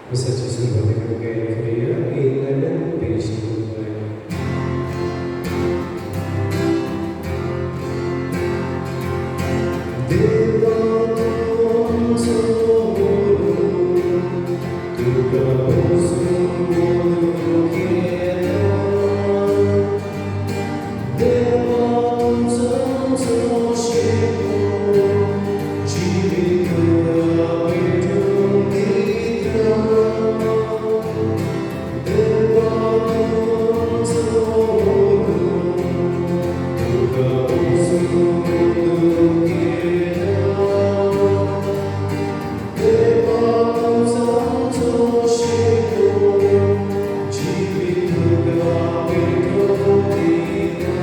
मिसाची सुरवाती आमी गायन करूया 11, page number 5. देवा तुमचो तुका पोसून केला, देवा तुमचो शेको जिवीत तुका भेटून दिता, देवा तुमचो तुका पोसून केला, देवा तुमचो शेको जिवीत तुका भेटून दिता.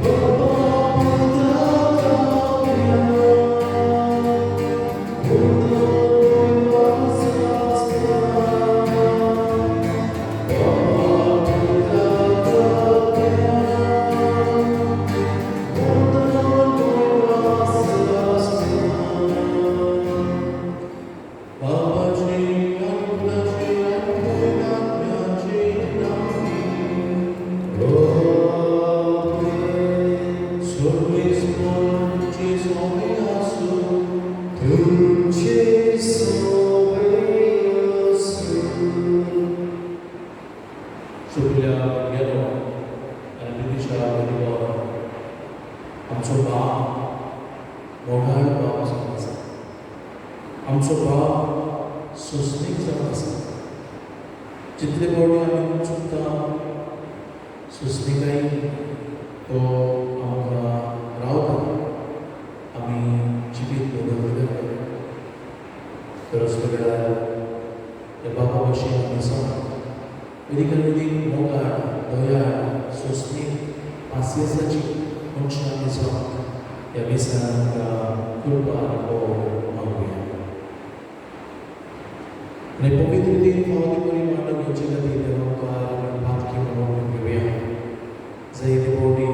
बाबा पुता ताप्या, पुता वासता, बाबा पुता ताप्या, पुता वासता. बाबाचे आनी पुताचे आनी पवित्र आत्म्याचे नांवान. आमेन. सर्वेस्पर तुमचे सोबे आसूं. तुमचे सोबे आसूं. सोंपिल्ल्या गेलो आनी ब्रिटिशा बरोबर आमचो बाप मोगाळ बाप जावन आसा, आमचो बाप सोंसणीक जावन आसा. जितले फावटी आमी चुकता, सोंसणीकायेन तो आमकां रावता, आमी जिवीत बदलतले. तर असल्या वेळार त्या बाबा भशेन आमी जावन अदीक आनी अदीक मोगाळ, दयाळ, सोंसणीक, पासियेंसाची मनशां आमी जावन ह्या मिसान आमकां कृपा आनी भोव मागुया. आनी पवित्र दिन फावो ते परी मांडून घेवचे खातीर देवा मुखार आमी पातकी म्हणून घेवया. जायते फावटी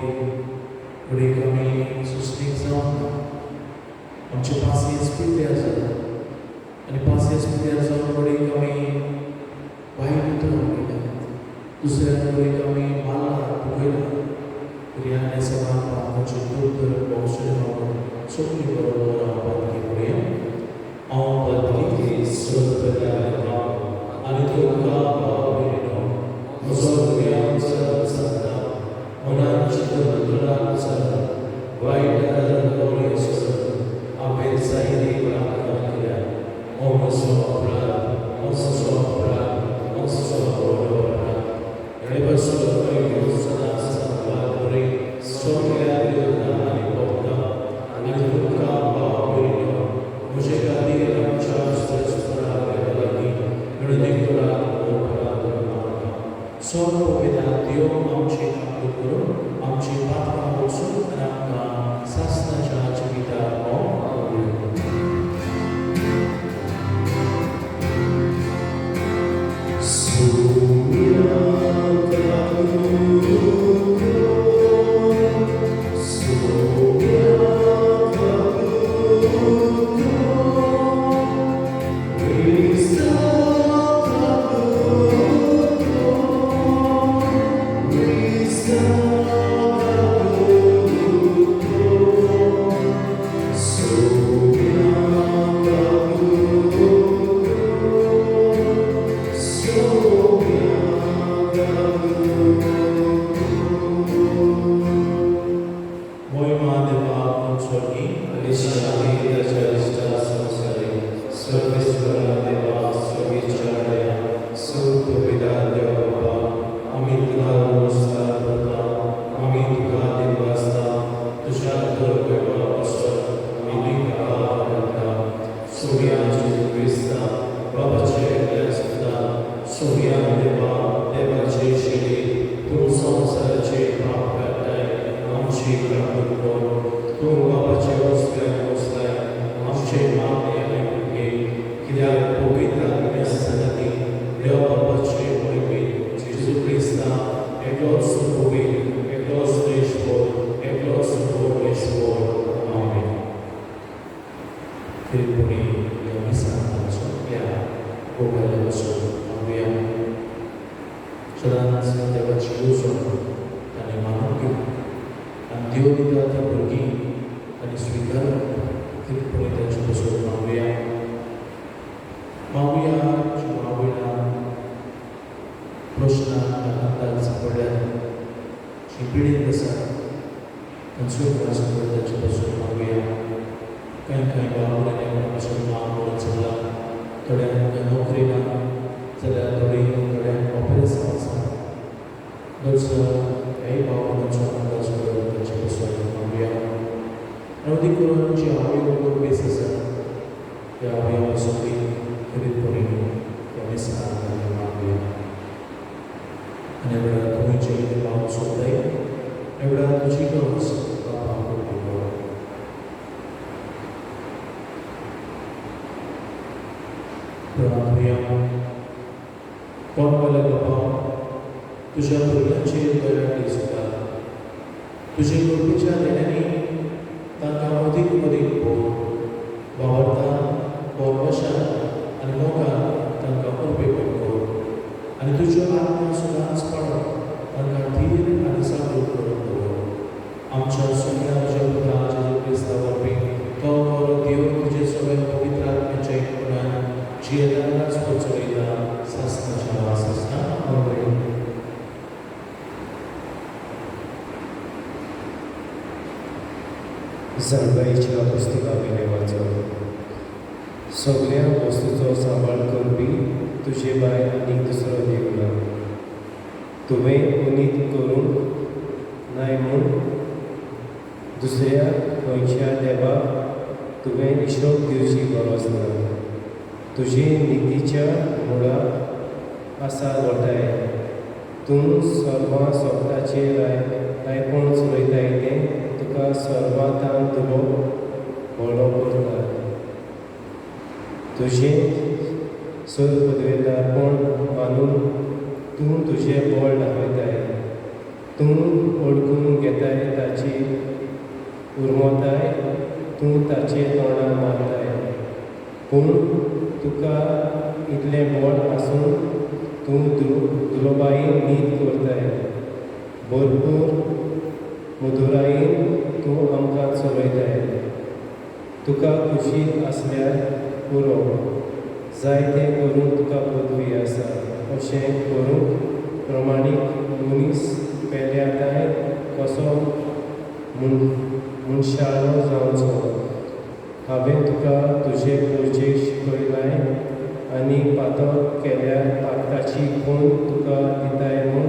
घडयेक आमी सोंसणीक जावंक ना, आमचें पासियेंस पिड्ड्यार जाता आनी पासियेंस पिड्ड्यार जावन घडयेक आमी वायट उतरां उलयतात, दुसऱ्याक घडयेक आमी मारला, दुखयला. तरी आनी सदां पातकांचे दूर भोवशे मागून सगळीं बरोबर हांव पातकी पळया. हांव पातकी सर्वल्या देवा आनी तुमकां भाव भयणीनो, म्हजो गुन्यांव चलत चलता, मनान चिंतून उतरान चलत वायट गजाल सोडून हांवें जायतीं पातकां केल्या. हो म्हजो अपराध, म्हजो अपराध, म्हजो व्हडलो अपराध. हे पासून सदांच सांगवा सगळ्या देवता आनी भक्तां आनी तुमकां भाव भयणीनो, म्हजे खातीर आमच्या सर्वेस्परा देवा लागीं विनवणी करात उपरांत मागता. सर्व पवित्र देव आमची काकूत करून आमची पातकां भोगसून आनी आमकां सासणाच्या जिविताक पावोवया. सोम्या काकूत कर, सोम्या काकूत कर, क्रिस्ता काकूत कर, क्रिस्ता काकूत कर, सोम्या काकूत कर, सोम्या काकूत कर. मोहिमा देवाक स्वर्गी आनी शांती ताच्या इश्टा संवसारी. सर्वेस्परा देवा, स्वर्गीच्या राया, सुख पिता देव बाबा, आमी तुका नमस्कार करता, आमी तुका दिनवासता. तुज्या दर पासून आमी तुका करता. सोम्या जेजू क्रिस्ता, बाबाचे एकल्या सुता, सोम्या देवा, देवाचे शेळी, तूं संवसाराचे पाप काडटाय, आमची काकूत कर. तूं बाबाचे वसल्यान बसलाय, आमचे मागणे आयकून घे. कित्याक पवित्र आत्म्या संगती देव बाबाचे मोहिमेन जेजू क्रिस्ता एकलोच पवित्र, एकलोच ईश्वर, एकलोच परमेश्वर. आमेन. फिर पुणे ह्या मिसाक आमचो मोबायला पासून मागुया. सदांच देवाची येवजण ताणें मानून घेवन आनी देव दिता ती भुरगीं आनी स्विकारून खेरीतपणी तांचे पासून मागुया. मागुया जिवावयल्या प्रश्नाक आकांताक सांपडल्यात, जी पिडेंत आसा तांचो उगडास करून तांचे पासून मागुया. कांय कांय भाव भयणी आपणा पासून माग करून चल्ला, थोड्यांक नोकरी ना जाल्यार थोड्यांक ऑपरेशन आसा. ह्याय भाव भयणांचो अंदाज करून तांचे पासून मागुया. आनी अदीक करून जी आवय दुर्बेस आसा त्या आवया पासून खेरीतपणी त्या मिसाक आमी मागुया. आनी ह्या वेळार तुमी जे कितें मागूंक सोदताय ह्या वेळार तुजी गरज बाबा कबूल कर. प्रार्थुया. कोण बाबा तुज्या भुरग्यांचेर दया दिसता, तुजे कृपेच्या देण्यांनी तांकां अदीक अदीक भोव वावरता, भरवशान आनी मोगान तांकां उपेग कर आनी तुज्यो आत्मा सदांच पाडून तांकां धीर आनी जागृत करून दवर. आमच्या सगळ्या तुज्या पुता जेजू क्रिस्ता वरवीं तो बरो देव तुजे सगळ्या पवित्र आत्म्याच्या एकपणान जियेतानाच चलयता सासनाच्या सासना. आमेन. जाणवायेच्या पुस्तका वयलें वाचप. सगळ्या वस्तूचो सांबाळ करपी तुजे भायर आनीक दुसरो देव ना. तुवें उनीत करूंक नाय म्हूण दुसऱ्या खंयच्या देवाक तुवें हिशोब दिवची गरज ना. तुजे नितीच्या मुळाक आसा घटाय, तूं सर्वां सोगटाचेर रायपण चलयताय तें तुका सर्वांतान तुलो व्हडलो करता. तुजें सर पदवेदारपण मानून तूं तुजें बळ दाखयताय, तूं ओळखून घेताय ताची उरमताय, तूं ताचे तोंडा मारताय. पूण तुका इतलें बळ आसून तूं दुलोबायेन नीत करताय, भरपूर मधुरायेन तूं आमकां चलयताय. तुका खुशी आसल्यार पुरो, जाय तें करूंक तुका पदवी आसा. अशें करूंक प्रमाणीक मनीस पेल्याताय कसो मनशाळो जावचो. हांवें तुका तुजे गरजेक शिकयलाय आनी पातक केल्यार पातकाची खूण तुका दिताय म्हूण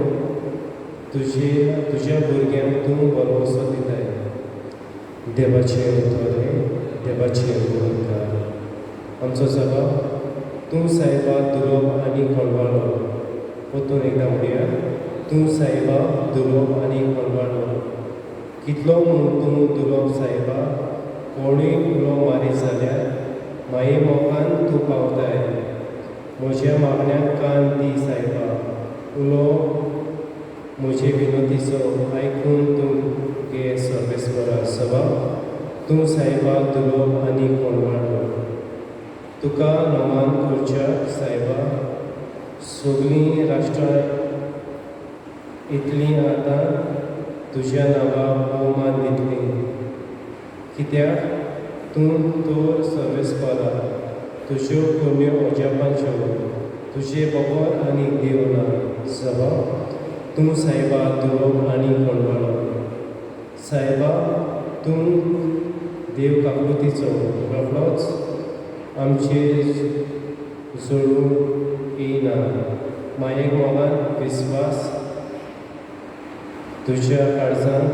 तुज्या भुरग्यांक तूं भरवंसो दिताय. देवाचें उतर हें, देवाचें उपकार. आमचो सभाव तूं सायबा दुरोप आनी कोणवाळो. परतून एकदां म्हणया, तूं सायबा दुरोप आनी कोणवाळो. कितलो म्हूण तूं दुरोप सायबा, कोणूय उलो मारीत जाल्यार माये मोगान तूं पावताय. म्हज्या मागण्याक कान दी सायबा, उलो म्हजे विनोदीचो आयकून तूं गे सर्वेस्परा. सभा तूं सायबा दुरोप आनी कोणवाळो. तुका नमान करच्या सायबा सगळीं राष्ट्रां इतलीं आतां तुज्या नांवाक भोवमान दितलीं. कित्याक तूं तर सर्वेस्परा, तुज्यो करण्यो अजापांच्यो, तुजे बगर आनी देव ना. सभा तूं सायबा दुरोप आनी कोणवाळो. सायबा तूं देव काकळुतीचो, रोखडोच आमचेर जोडूंक येयना. मायेक मोगान विस्वास तुज्या काळजान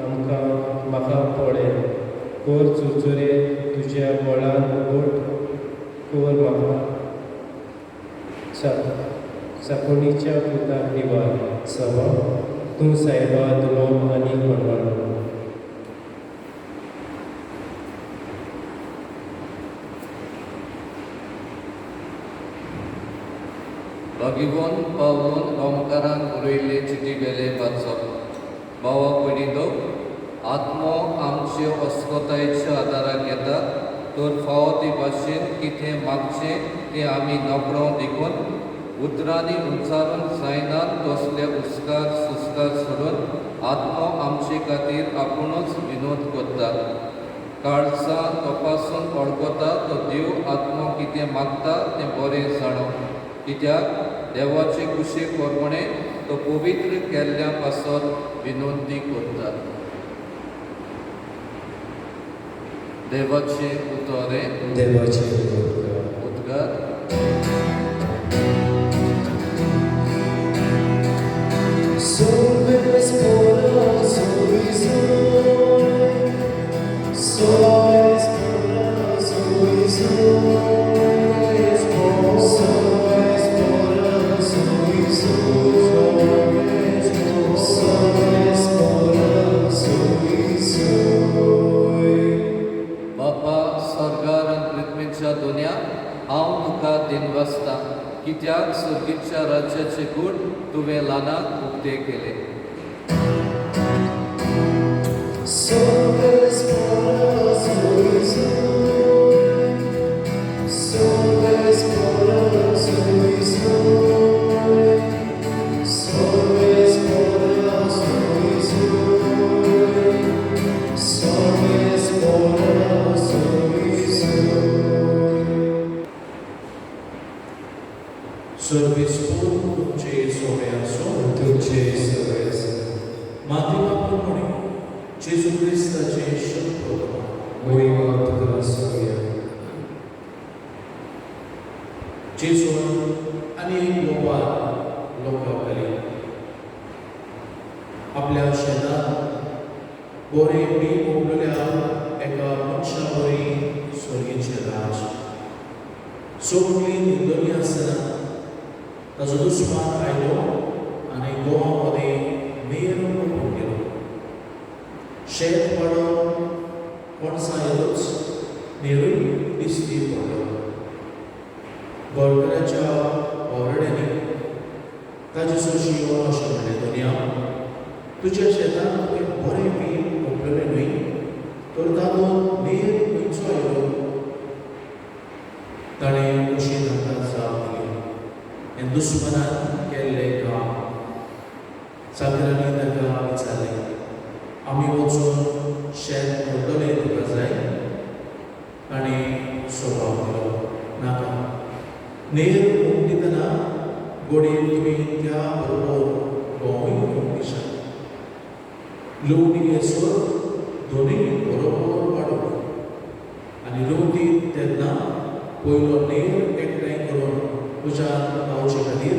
आमकां म्हाका पळय कर चुरचुरे तुज्या बळान उट कर म्हाका चाकोणीच्या पुताक निवार. सभा तूं सायबा दुलोप आनी कोणवाळो. भागीवन पावलून रोमकारान बरयल्ले चिटी वेले वाचप. भावा भयणींनो, आत्मो आमचे अस्वस्थतायेच्या आदाराक येता तर फावो ते भाशेन कितें मागचें तें आमी नकळो देखून उतरांनी उच्चारून जायनात तसले उस्कार सुस्कार सोडून आत्मो आमचे खातीर आपुणूच विनोद करता. काळजां तपासून वळखता तो देव आत्मो कितें मागता तें बरें जाणो, कित्याक देवाचे कुशे प्रमाणे तो पवित्र केल्ल्या पासत विनंती करता. देवाचे उतर हें. देवाचे उतर. उद्गार. बापा स्वर्गार आनी पृथ्वीच्या दुनिया, हांव तुका दिनवासता कित्याक सर्गीच्या राज्याचे गूण तुवें ल्हानाक उक्ते केले. सर्वेस पूर तुमचे सोबे आसूं. तुमचे सगळे आसूं. माध्यमा प्रमाणे जेजू क्रिस्ताचे शब्द. महिमा तुका सोया. जेजून आनी एक लोपार लोकां घाली. आपल्या शेतांत बरें बी उगडल्या एका मनशा वरी स्वर्गीचें राज. सगळीं न्हिदली आसतना ताजो दुस्मान आयलो आनी गोवा मदें नेर ओंपून गेलो. शेत वाडोवन कणसां येतूच नेरूय दिश्टी पडलो. गोरकराच्या वावराड्यांनी ताजे सोशी येवन अशें म्हणलें, दोनया, तुज्या शेतांत तुवें बरें बी ओंपलेलें न्हय, तर तातूंत नेर खंयचो आयलो? ताणें अशी तांकां जाप दिली, हें दुस्मनान केल्लें काम. चाकरांनी ताका विचारलें, आमी वचून शेत मोडटलें तुका जाय? ताणें स्वभाव दिलो, नाका. नेर उमटितना गोडयेन तुमी त्या बरोबर गोंवूय उमटिशात. लुवणी येसर दोनूय बरोबर वाडोवप आनी लुवती तेन्ना पयलो नेर एकठांय करून उज्यान पावचे खातीर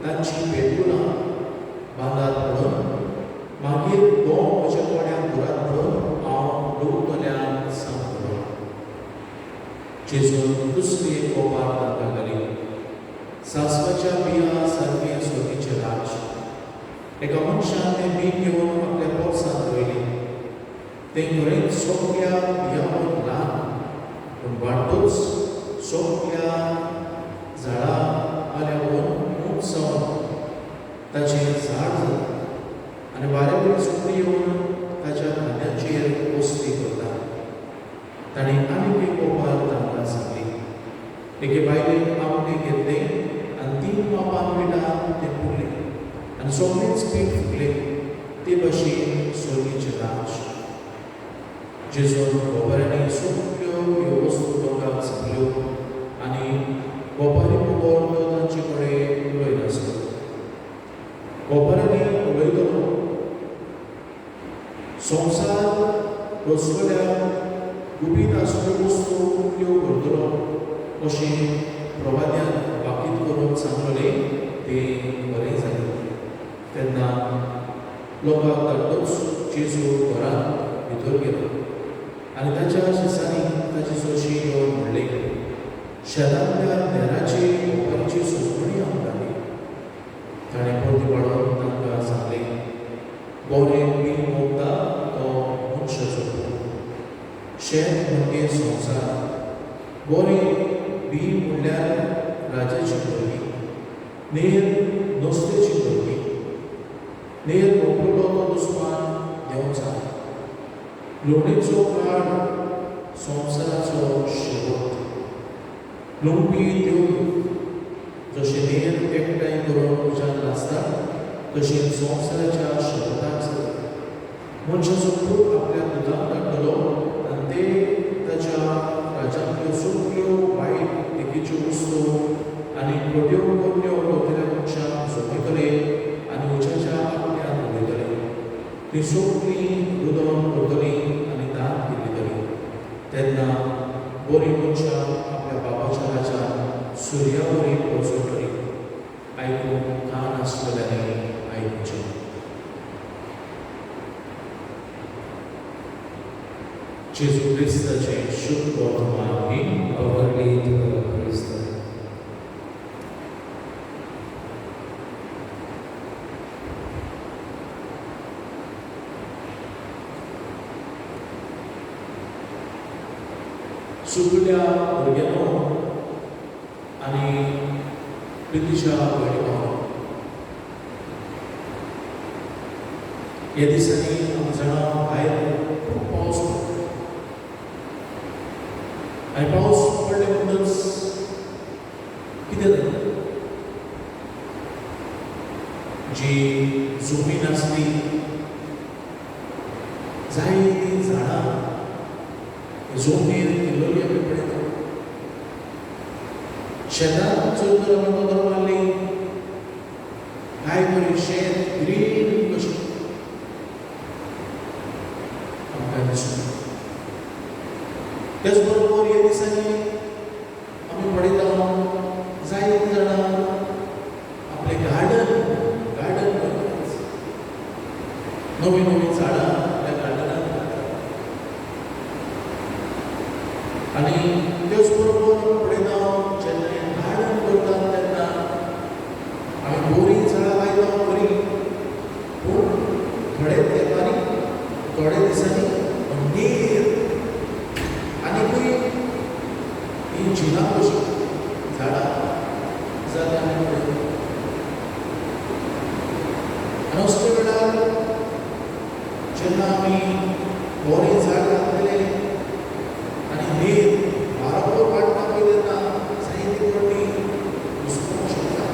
तांची पेटुलां बांदात म्हणून मागीर गोंव म्हज्या कोड्याक धरात म्हणून हांव लुवतल्यांक सांगतलो. जेजून दुसरी एक ओपार तांकां घाली. सांसवाच्या बिया सारकें स्वर्गीचें राज. एका मनशान तें बी घेवन आपल्या पोरसांत रोयलें. तें खरेंच सगळ्या बियांवून ल्हान, पूण वाडटूच सगळ्या झाडां आल्यावून उंच जावन ताचें झाड जाता आनी वाऱ्या वयली सुकणीं येवन ताच्या खांद्याचेर वस्ती करता. ताणें आनीक एक ओपार तांकां सांगली. एके बायलेन आमटें घेतलें आनी 3 मापान पिठान तें पुरलें आनी सगळेंच पीठ फुगलें. ते भाशेन स्वर्गीचें राज. जेजून गोबरांनी सगळ्यो ह्यो वस्तू लोकांक सांगल्यो आनी गोपारी बगर तो तांचे कडेन उलयनासलो. गोबरांनी उलयतलो संवसार रचतल्या गुपीत आसल्यो वस्तू उक्त्यो करतलो अशें प्रवाद्यान भाकीत करून सांगलें तें बरें जालें. तेन्ना लोकांक धाडटूच जेजू घरांत भितर गेलो आनी ताच्या शिसांनी ताची सोशी येवन म्हणलें, शेतांतल्या नेराची ओपारीची सुचोवणी आमकां दी. ताणें परती पाडून तांकां सांगलें, बरें बी ओंपता तो मनशाचो पूत. शेत म्हणजे संवसार. बरें बी म्हणल्यार राजाची भुरगीं, नेर नस्तेची भुरगीं. नेर ओंपलो तो दुस्मान देंवचार. लुवणेचो काळ संवसाराचो शेवट. लुंपी देव जशें नेर एकठांय करून उज्यान आसता तशें संवसाराच्या शेवटाक जाता. मनशाचो पूत आपल्या दुदान काडटलो आनी ते ताच्या राज्यांतल्यो सगळ्यो वायट देखीच्यो वस्तू आनी खोट्यो करण्यो करतल्या मनशांक जमयतले आनी उज्याच्या आपल्यान उडयतले. ती सगळीं रुदन करतलीं आनी दांत किल्लितलीं. तेन्ना बरीं मनशां आपल्या बाबाच्या राज्यान सुर्या वरी पोचवतलीं. आयकूंक कान आसलेल्यांनी आयकुचें. जेजू क्रिस्ताचें शुभ वर्तमान ही आवडली तुका क्रिस्त. सुपुल्या भुरग्यांनो आनी प्रितीच्या भयणी भावांनो, ह्या दिसांनी आमी जाणा भायर खूब पावस पडटा आनी पावस पडले म्हणटच कितें जाता, जी जमीन आसली जायतीं झाडां जमनीर किल्लली आमी पळयता. शेतांत जर तर आमी नदर मारली काय बरें शेत ग्रीन कशें आमकां दिसता. तेच बरोबर ह्या दिसांनी आमी पळयता जायतीं जाणां आपलें गार्डन गार्डन करतात, नवीं नवीं झाडां आपल्या गार्डनांत घालतात. आनी तेच बरोबर आमी पळयता जेन्ना गार्डन करतात तेन्ना आमी बरीं झाडां लायता बरीं, पूण थोडे तेंपांनी थोडे दिसांनी नेर आनीकूय ही झिलां कशीं झाडां जाल्यार आमी पळयता. आनी असल्या वेळार जेन्ना आमी बरें झाड घातलें आनी नेर बाराबर वाडटा पळय तेन्ना जायते फावटी घुसपूंक शकता.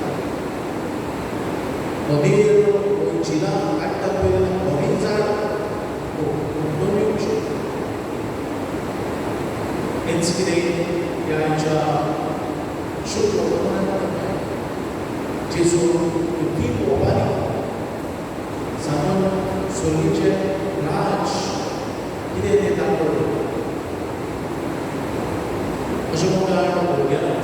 नेर झिलां काडटा पळय तेन्ना बरें झाड उखलून येवंक शकता. हेंच कितें ह्या आयच्या शुभ वर्तमानांत जेजू तीन ओपारी सांगून स्वर्गीचें राज कितें तें दाखयता. अशें म्हणटा भुरग्यांक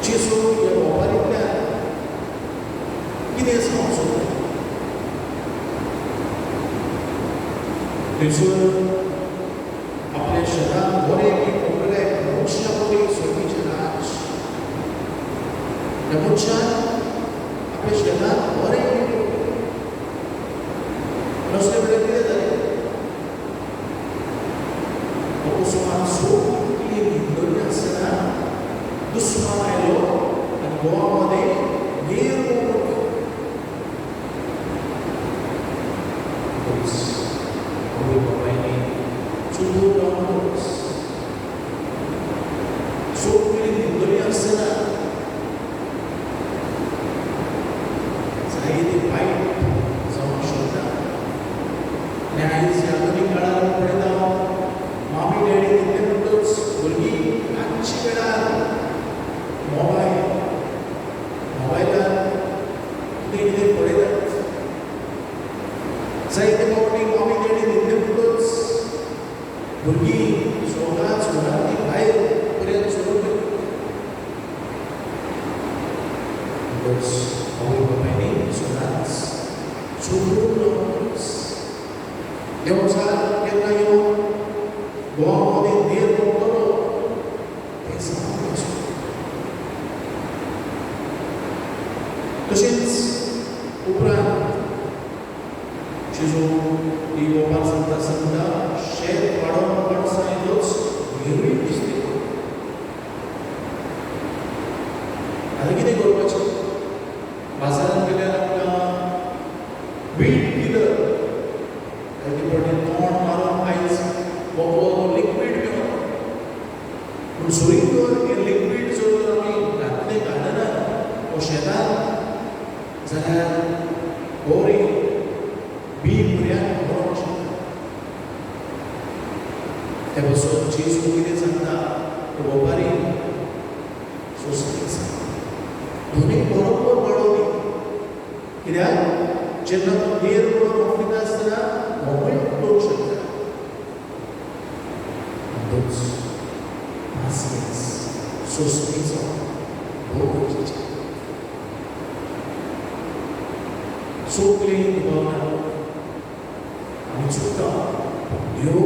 जेजू ह्या ओपारींतल्यान कितें सांगूंक सोदता. थंयसर आपल्या शेतांत बरें पीक रोयलें मनशा बरी स्वर्गीचें राज. ह्या मनशान आपल्या शेतांत बरें पीक रोयलें. असल्या वेळार कितें जालें, अकस्मात सगळीं न्हिदलेली आसतना दुस्मान आयलो आनी गोवा मदें नेर पडलो. आवय बापायनी चुकून रावून सगळीं न्हिदलेली आसतना जायते वायट जावंक शकता. आनी आयज ह्या आधुनीक काळार आमी पळयता मामी डॅडी न्हिदले म्हणटच भुरगीं रातच्या वेळार मोबायल मोबायलार कितें कितें पळयतात. जायते फावटी मामी डॅडी न्हिदले म्हणटच भुरगीं स्वताच घरांतली भायर पर्यंत सरून वयतात. आवय बापायनी सदांच चुकून रावूंक. देंवचार केन्ना येवन गोवा मदें नेर पडटलो तें सांगूंक. तशेंच उपरांत जेजू ही ओपार सांगता सांगता शेत वाडोवन कणसां येतच नेरूय दिसली. आतां कितें करपाचें, बाजारांत गेल्यार आमकां वीड किलर जायते फावटी तोंड मारून आयज वखद हें लिक्वीड जर आमी घातलें गार्डनान वो शेतान जाल्यार बरी बी भुरग्यांक मरोंक शकता. ते पासून जेजू कितें सांगता, तो वेपारी सोंसनीक सांगता, दोनूय बरोबर वाडोवनी. कित्याक जेन्ना तो नेर करून वापरिता आसतना होवूय उलोवंक शकता. म्हणटूच पासियेंस, सोंसणीक जावप भोव गरजेचें. सगळीं दुबावना आमी चुकता, देव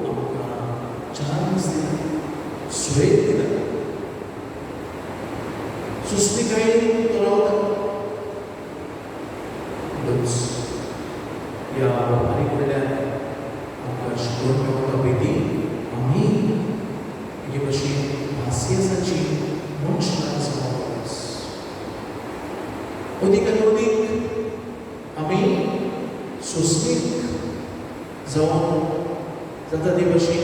आमकां चान्स दिता, सुवेद दिता. सोंसणीकायेन तो रावता. म्हणटूच ह्या वेपारी कडल्यान आमकां शिकोवन मेळटा बेती आमी एके भशेन पासियेंसाची मनशां जावंक. अदीक आनी अदीक आमी सोंसणीक जावन जाता ते भशेन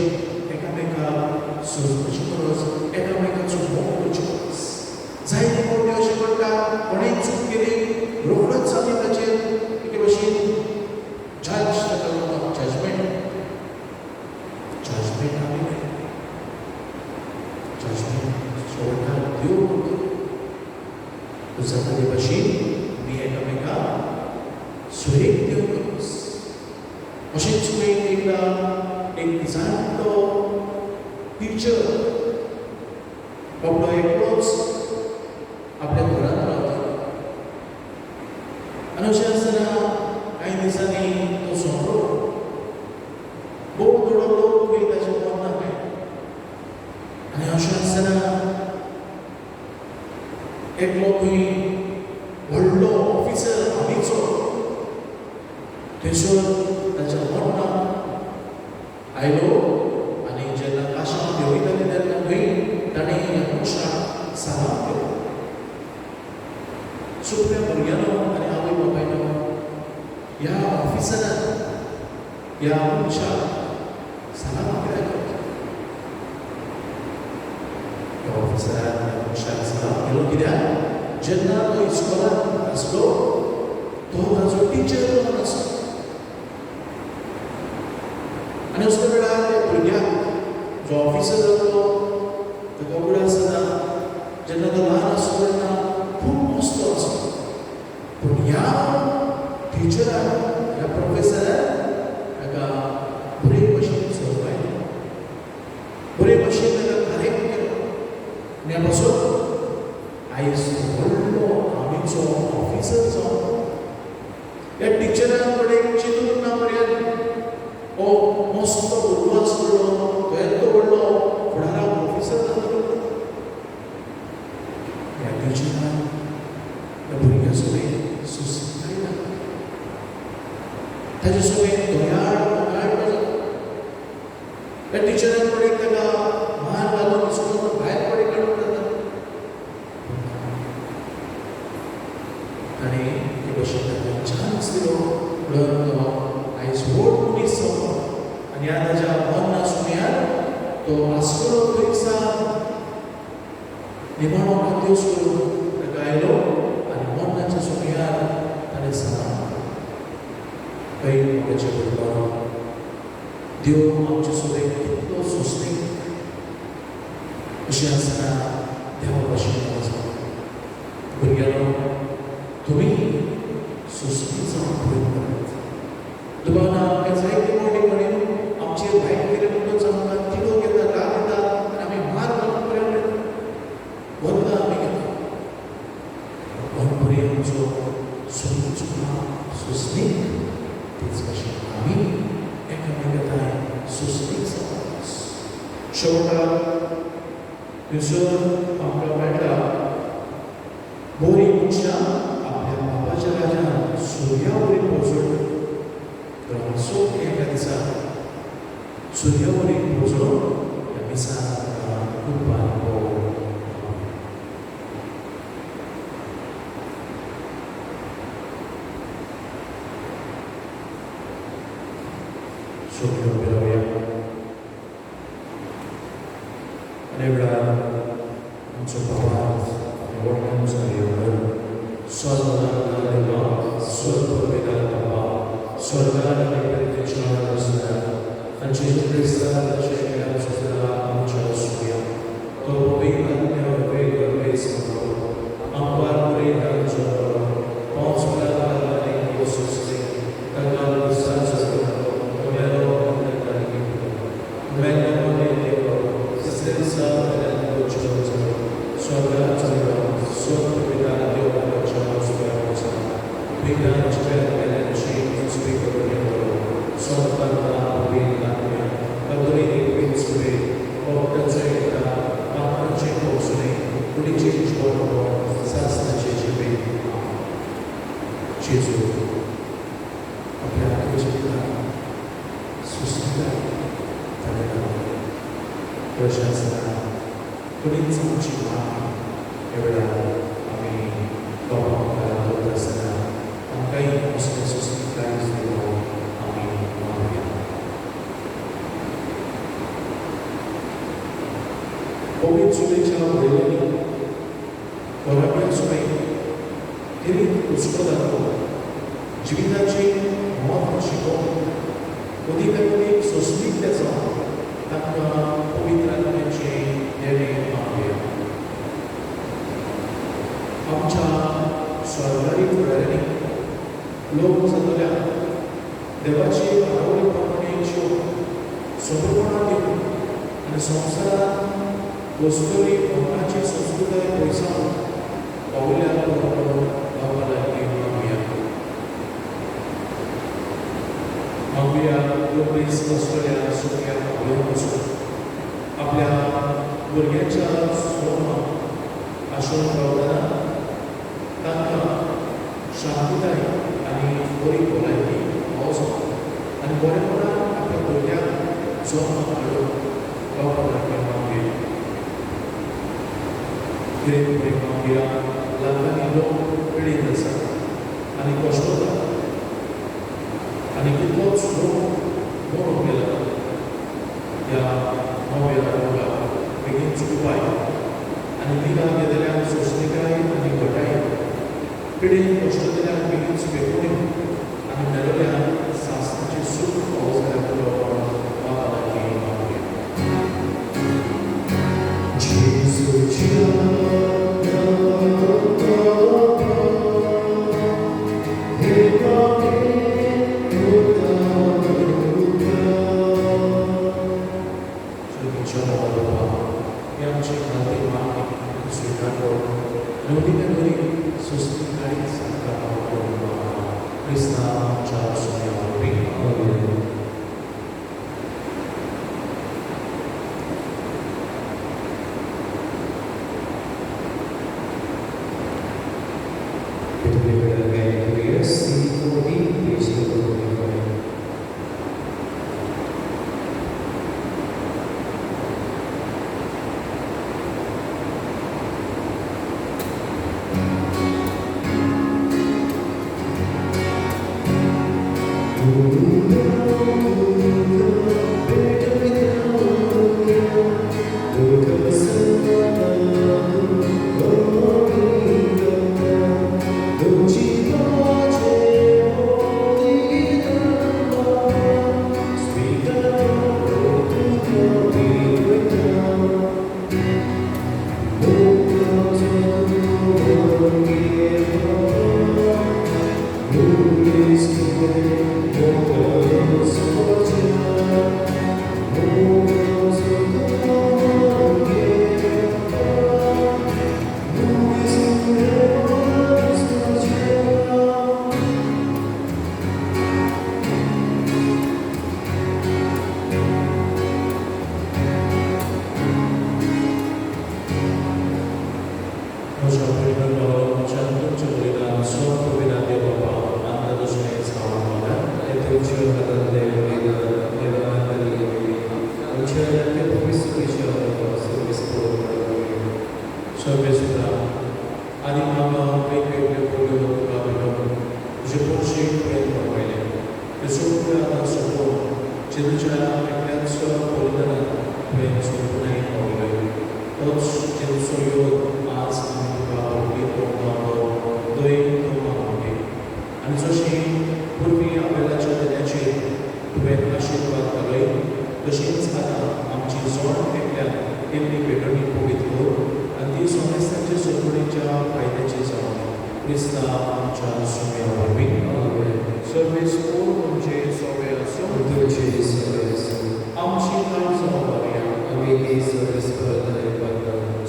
एकामेकाक सोंसपाची गरज, एकामेकाचो मोग करची गरज. जायते फावटी अशें घडटा, कोणेंय चूक केली रोखडोच आमी ताचेर एके भशेन जज ताका करता, जजमेंट. जजमेंट आमी न्हय, जजमेंट शेवटाक देव करता. जाता ते भशेन आमी एकामेकाक सुरेख दिवंक गरज. अशेंच खंय एकदां एक जाणटो टिचर बाबडो एकलोच आपल्या घरांत रावता आनी अशें आसतना कांय दिसांनी तो सोंपलो. भोव थोडो लोक खंय ताचें मरना खंय. आनी अशें आसतना एकलो खंय व्हडलो ऑफिसर आर्मीचो थंयसर ताच्या मरणाक आयलो आनी जेन्ना काशांव देंवयताले तेन्ना खंय ताणें ह्या मनशाक सलाम केलो. सोंप्या भुरग्यांनो आनी आवय बापायनो, ह्या ऑफिसरान ह्या मनशाक सलाम कित्याक केलो? ह्या ऑफिसरान ह्या मनशाक सलाम केलो कित्याक जेन्ना तो इस्कोलांत आसलो तो ताजो टिचर जावन आसलो. आनी असल्या वेळार त्या भुरग्याक जो ऑफिसर जालो ताका उगडास जाता, जेन्ना तो ल्हान आसलो तेन्ना खूब मस्तो आसलो, पूण ह्या टिचरान, ह्या प्रोफेसरान ताका बरे भशेन समजायलो, बरे भशेन ताका करेक्ट केलो. आनी ह्या पासून आयज व्हडलो आर्मीचो ऑफिसर जावन ह्या टिचरान कडेन चिंतूंक ना पर्यंत हो मस्तो भुरगो आसलो तो येदो व्हडलो फुडाराक ऑफिसर जातलो. ह्या टिचरान ह्या भुरग्या सवें सोंसणीकाय दाखयली, ताचे सवें दयाळ मोगाळ जालो. ह्या टिचरान कडेन ताका मार घालून इस्कोलांत भायर कडेन काडूंक जाता, ताणें एके भशेन ताका चान्स दिलो म्हणून तो आयज व्हड मनीस जालो. आनी ह्या ताच्या मरणा सुमयार तो आसलो थंयसा निमाणो आद्योस करून ताका आयलो आनी मरणाच्या सुमयार ताणें सलाम केलो. खंय मोगाचे भुरगो, देव आमचे सवें कितलो सोंसणीक अशें आसतना देवा भशेन वचप. भुरग्यांनो, तुमी सोंसणीक जावंक प्रयत्न करात. दुबावना आमकां जायते फावटी कोणें आमचेर वायट केलें म्हणटकच आमकां तिडक येता, राग येता आनी आमी मार घालूंक पर्यंत येता, बदला आमी घेता. कोण बरी आमचो सोंसणीक सोंसणीक, तेच भशेन आमी एकामेकांय सोंसणीक जावंक. शेवटाक थंयसर आमकां मेळटा, बरीं मनशां आपल्या बापाच्या राज्यान सुर्या वरी पोजडटा. तर आमी सगळीं एका दिसा सुर्या वरी पोजडून ह्या मिसाक आमकां कृपा भोव. सगळ्यो उबे रावया आनी वेळार आमचो भावार्थ आनी व्हडल्यान जावया. स्वर्गांतल्या देवा, स्वर्ग पिता बाबा, स्वर्गात आनी पृथ्वीच्या आसल्या आनी जेजू क्रिस्ताच्या एकल्याच सुद्दां आमच्या आसुया. तो पवित्र आत्म्या वरवीं गर्भेस्त जालो, आमकां प्रेरितांचो पांच पिलांनी सोंसले, ताका क्रिस्ताचो तो मेलो आनी ताका लिपलो. मेल्ल्या मदीं देवलो, तिसऱ्या दिसा मेल्यान उजो जालो, स्वर्गात चडलो, स्वर्ग पिता देवाच्या उजव्या वचना, पितांच्या मेल्यांची उजवी करून येतलो. संतांना पवित्र आत्म्या कबरीक विंचवे, भक्तांचो एकता, पात्रांचे पोसणे, कुडीचे जिवनपण, सासणाचे जिवीत. जेजू आपल्या जिविताक सुस्थिताय ताणें दाखयली. तशें आसतना कोणीच आमची मागणी ह्या वेळार आमी बाबा मुखार दवरता आसतना आमकांय असले सुस्थिताय दिवप आमी मागुया. पवित्र सुबेच्या वडिलांनी कोराब्या सुबे खेरीत हुस्को दाखोवन जिविताचें म्हत्व शिकोवन अदीक अदीक सोंसणीक जावन तांकां पवित्र आत्म्याचें देणें मागुया. आमच्या सरकारी फुडाऱ्यांनी लोक जातल्या देवाची आरोग्य प्रमाणे जिवन सोंपेपणान दिवन आनी संवसारांत वस्तुरी भोंवपाची संस्कृताय पयसावन पावल्या बरोबर बाबा लागीं मागुया. मागुया लोकरीस आसतल्या सुक्या पावल्या पसून आपल्या भुरग्यांच्या सोमाक आशोवन रावतना तांकां शांतताय आनी बरी भलायकी फावो आनी बरेपणान आपल्या भुरग्यांक जल्माक हाडून बाबा लागीं मागुया. प्रेम प्रेम मागुया. लाखांनी लोक पिडीत आसा आनी कश्टता आनी कितलोच लोक मरून गेला. ह्या नव्या रोगाक बेगीनच उपाय आनी निकाल घेतल्यान सोंसणीकाय आनी घटाय, पिडेन कश्टतल्यान बेगीनच बेगून आनी मेळिल्ल्यान सासणाचें सूख फावो जाल्यार पुरो बाबा लागीं मागुया. C14, page number 45. जेजूच्या एकल्याचो बलिदानान तुवें सोंपूनय पावयलो. तोच जेजूचो योग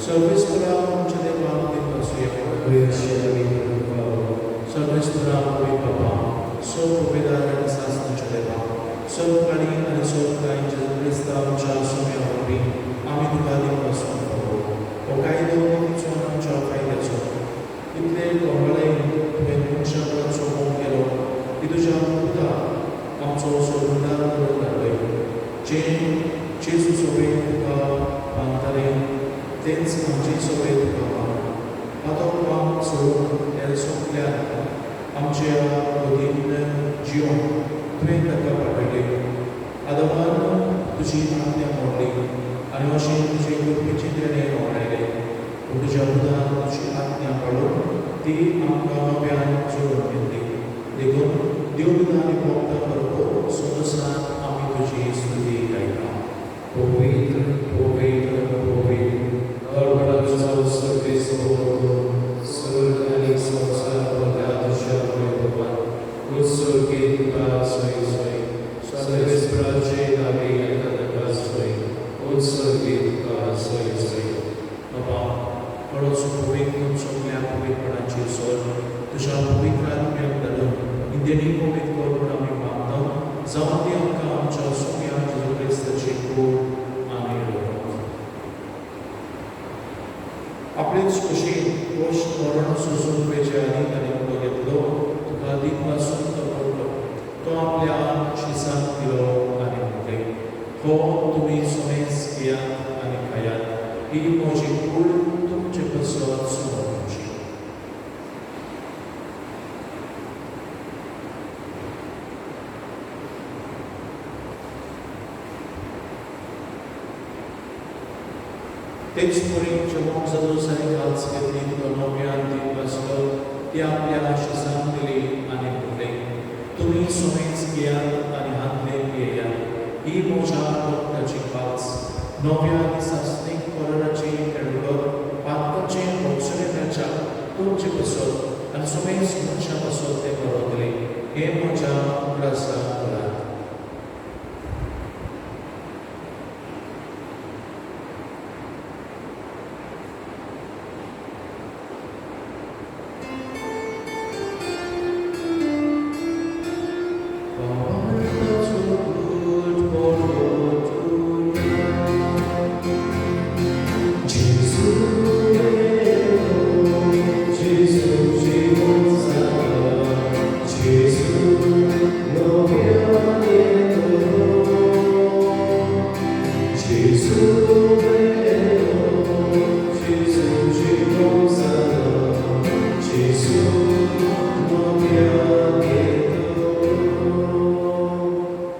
सर्वेस्परा आमच्या देवाक दिनवासुया. सर्वेस्परा पवित्र बाबा, सर्व उमेदवार आनी सासणाच्या देवा, सर्व प्राणी आनी सर्व कांय जेजू क्रिस्ता आमच्या सोम्या वरवीं आमी तुका दिनवासूंक फावो. हो कायदो नितीचो आनी आमच्या फायद्याचो. इतले कोमळायेन तुवें मनशाकुळाचो मोग केलो की तुज्या पुताक आमचो सोडणदार करून धाडले. जे जेजू सोबेन तुका बांदताले तेंच आमचे सोबेन तुका बांद. पातक पाप सोडून हेर सोंपल्यार आमच्या वतीन जिवन तुवें ताका पाठयलें. आदमान तुजी आज्ञा मोडली आनी अशें तुजे कृपेचें तेणें वगडायलें. पूण तुज्या पुतान तुजी आज्ञा पाळून ती आमकां नव्यान जोडून घेतली. देखून देवदूत आनी भक्तां बरोबर संतोसान आमी तुजी स्तुती गायता. पवित्र पवित्र पवित्र गडबडाचो सर्वेस्पर, स्वर्ग आनी संवसार भरल्या तुज्या वैभवान. उत्सर्गीत तुका सोय सोय, सर्वेस्पराचे नावे येता ताका सोय, उत्सर्गीत तुका सोय सोय. बाबा, थोडोसो पवित्र सगल्या पवित्रपणाची सोड तुज्या पवित्र आत्म्याक धाडून ही देणी पवित्र कर म्हूण आमी मागता. जावं ती आमकां आमच्या सोम्या जेजू क्रिस्ताची कूड आनी रगत. आपलेच खोशयेन कश्ट मरण सोंसून पेचे आदी ताणें उदो घेतलो, तुका दिनवासून तो पडलो. तो आपल्या शिसांक दिलो आनी म्हणलें, हो तुमी समेज घेयात आनी खायात, ही म्हजी कूड तुमचे पासत समर्पणची. तेच परी जेवण जातूच आनी काल्स घेतली, तुका नव्यान दिनवासलो, ती आपल्या शिसांक दिली आनी म्हणलें, तुमी समेज घेयात आनी हातले पियेयात, ही म्हज्या रक्ताची काल्स, नव्या आनी सासणीक कराराची खेळगडो पातकाचें भोगसणें मेळच्या तुमचे पासत आनी समेज मनशां पासत तें करतलें. हें म्हज्या उगडासा करात.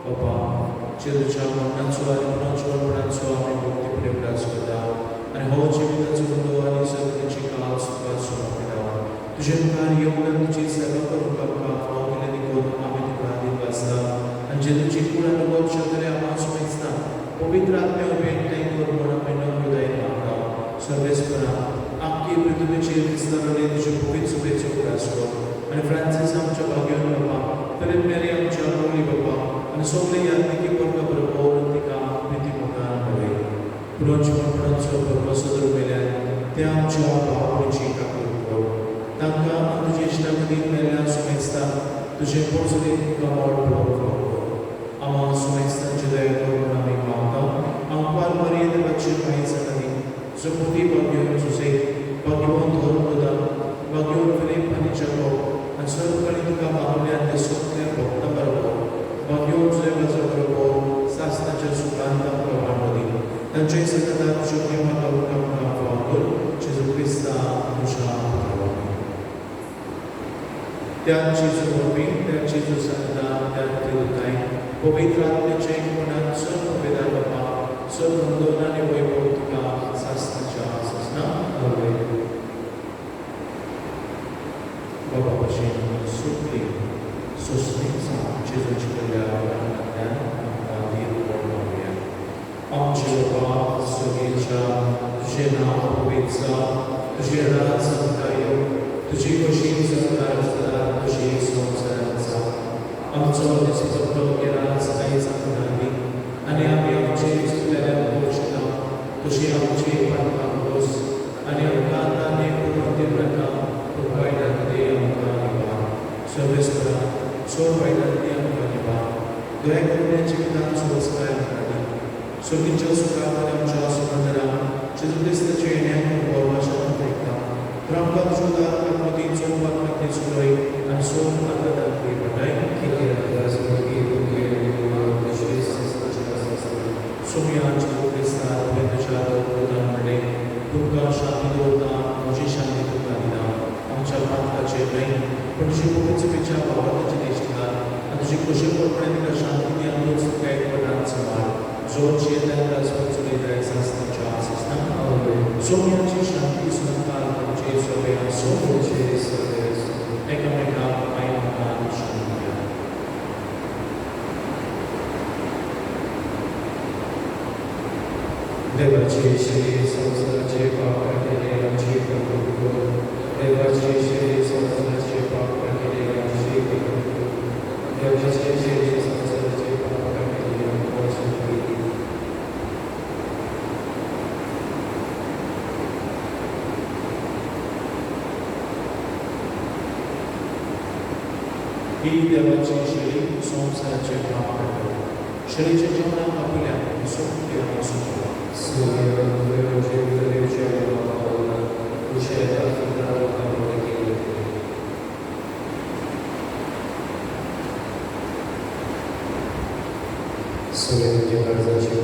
बाबा, जेजूच्या मरणाचो आनी पुनर्जीवनपणाचो आमी भक्तीपुणे उगडास करता आनी हो जिविताचो उलो आनी सगळ्यांची काल्स तुका समर्पिता. तुजे मुखार येवन तुजी सेवा करूंक आमकां फावो केलें देखून आमी तुका दिनवासता. आनी जेजूची कूड आनी रगत शकतले आमकां समजता पवित्र आत्म्या वरवीं एकठांय कर म्हूण आमी नम्रतायेन मागता. सर्वेस्परा, आख्खी पृथ्वीचेर विस्तारले तुजे पवित्र सभेचो उगडास कर आनी फ्रांसीस आमच्या भाग्यवन बाबा, फिलीप नेरी आमच्या मोली बाबा आनी सगळे याज्ञिकी वर्गा बरोबर तिका प्रिती मुखार घडय. पुनर्जीवनपणाचो परमसदर मेल्यान त्या आमच्या भावपणीची काकूट कर. तांकां आनी तुजे इश्टागतीन मेल्ल्या सुमेस्ता तुजें पोरसुदीन कमळ पळोवंक फावो कर. आमा सुमेस्तांची दया कर म्हूण आमी मागता. आमकां मरिये देवाची माई जाणांनी जपुती भाग्यवन जुझे, भाग्यवंत धर्मदा, भाग्यवंत फिलीप आनी जाकोब आनी सर्वकाळी तुका मागल्या त्या सगल्या भक्तां बरोबर भाग्यवंत जुजेबाच्या बरोबर सासणाच्या सुखान तांकां वांटो दी. तांचे सगळ्या तुज्यो कृपा करून आमकां फावो कर. जेजू क्रिस्ता तुज्या पुता वरवीं. त्याच जेजू वरवीं, त्याच जेजू सांगता, त्याच देवताय पवित्र आत्म्याच्या एकपणान सर्व वेदार बाबा, सर्व वंदन आनी वैभव तुका सासणाच्या सासणा. आमेन. बाबा भशेन सुटली सोंसणीक जावन जेजूच्या कडल्या मरणांतल्यान आमकां धीर पावया. आमचे बाबा स्वर्गेच्या, तुजें नांव पवित्र जावं, तुजें राज आमकां येवं, तुजी खोशी सरकार आसता तशी संवसारांत जावं. आमचो दिसपट्टो राज आयज आमकां दी आनी आमी आमचे चुकलेल्यांक पोशता तशी आमची पातकां पोस दया करून ह्या जिवितान सुरसकाय आमकां दी. सर्गीच्या सुखाक आनी आमच्या सुखंदरा जेजू क्रिस्ताच्या येण्याक बोरवाशान ऐकता तर आमकां तुज्या उदार आत्मती चोवपाक खातीर सुरय आनी सोम आत्मदांतली वाटाय. सोमया जेजू क्रिस्ता तुवें तुज्या पुतान म्हणलें, तुमकां शांती दवरता, म्हजी शांती तुमकां दिता. आमच्या पातकाचेर न्हय पूण तुजी पवित्रपेच्या भावार्थाची दिश्ट घाल आनी तुजी खोशे प्रमाणे तिका शांती दी आनी तूंच तुका एकवटान सांबाळ, जो जियेता राजवट चलयता सासणाच्या आसना. सोमयाची शांती सदांकाळ तुमचे सगळे आसूं. एकामेकाक आयमेकान शांती दिया. देवाचे शरीर संवसाराचे पाप काडटले आमची कृपा कर. देवाचे शरीर संवसाराचे पाप काडटले आमची कृपा कर. देवाचे शरीर संवसाराचे पाप काडटले आमकां शांती दी. ही देवाची शरीर संवसाराचे पाप काडटले. शरीरच्या जेवणाक आपल्या सोंपते आसूं. तुमच्या काळजाची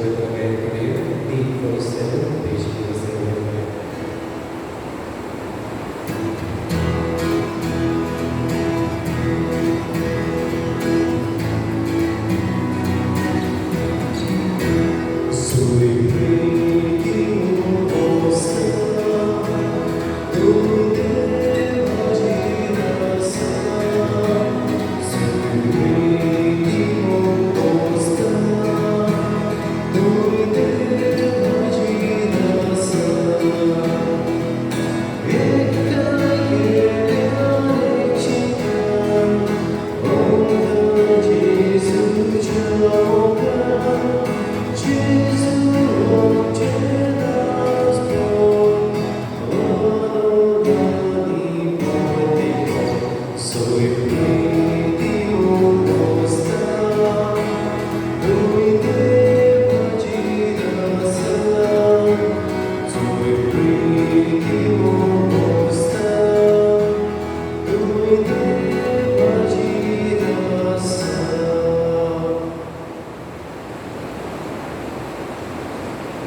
D47 page 75.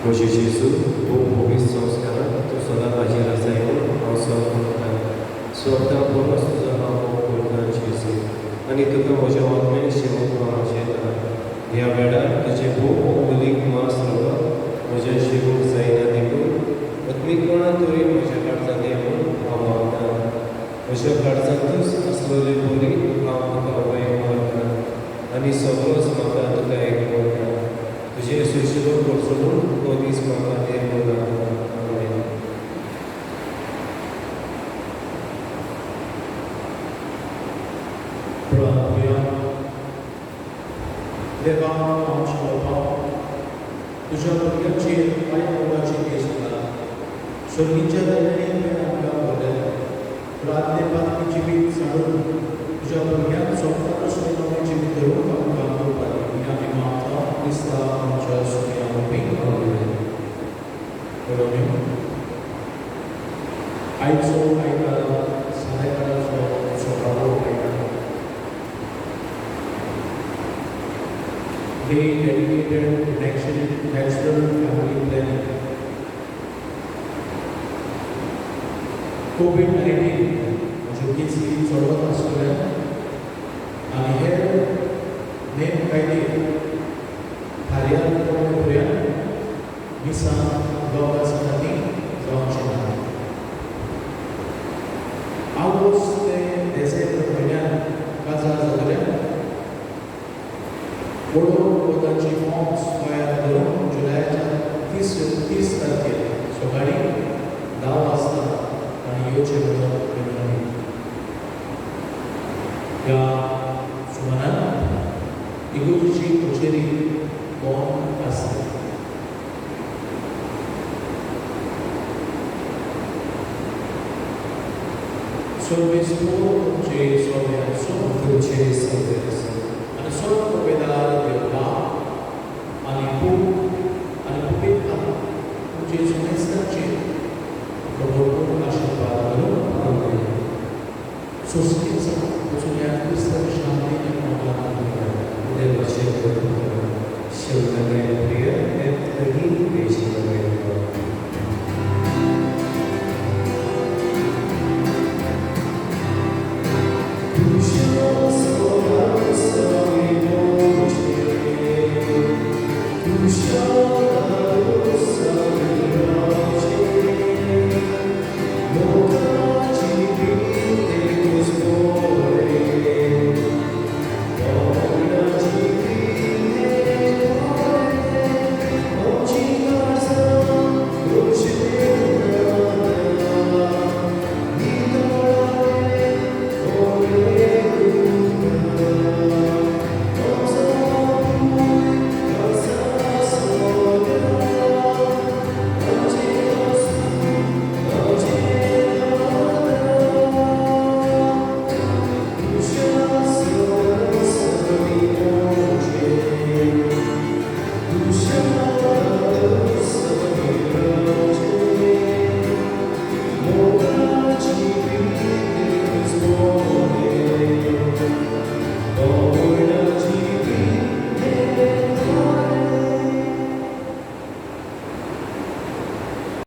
म्हजे जेजू खूब मोगी संस्कारात तूं सदां हाजीर आसाय म्हूण हांव सदां म्हणटा. स्वता परस तुजो हांव मोग करता जेजू आनी तुका म्हज्या आत्म्यान शिवूंक हांव आशेता. ह्या वेळार तुजें भोव अमूलीक मास रगत म्हज्या शिवूंक जायना देखून आत्मीकपणान तरी म्हज्या काळजांत ये म्हूण हांव मागता. म्हज्या काळजांतूच आसलेले बरी हांव तुका वय मारता आनी सगळोच म्हाका तुका एक म्हणटा. तुजें सुशिलो करचो म्हूण हो दीस म्हाका निर्मूल जाता. आमेन. प्रार्थुया. देवा आमच्या बापा, तुज्या भुरग्यांचेर पांय मोगाची देश घाला. सर्गीच्या दर्याने तुवें आमकां भरलें. रातले पातकी जिवीत सांडून तुज्या भुरग्यांक सोंपता तसलें नवें जिवीत धरूंक आमकां कृपा दी. हें आमी मागता क्रिस्ता आमच्या सुम्या वरवीं. आयचो आयतार सादेकाराचो सोळावो आयतार. Day dedicated to natural family planning. COVID-19 म्हणजे केसी चडत आसलेल्यान आनी हेर नेम कायदे थारयार पडले पर्यंत मिसां लोक आसतना ती जावचें ना. ऑगस्ट ते डिसेंबर म्हयन्यान काजार जातल्यान वडो तांची फॉर्म्स तयार करून जुलयाच्या 30 तारखेर सकाळी 10 वाजता आनी येवचें म्हणून विनवणी. ह्या सुमारान इगोर्जीची कचेरी बंद आसता. सर्वेस्पर तुमचे सगळे आसूं. तुमचे सगळे आसूं. आनी सर्व वेदार देव बाप आनी पूत आनी पवित्र आत्मा तुमचे सुमेस्तांचेर भरपूर आशिर्वाद करूं. आमेन. स्वस्ति.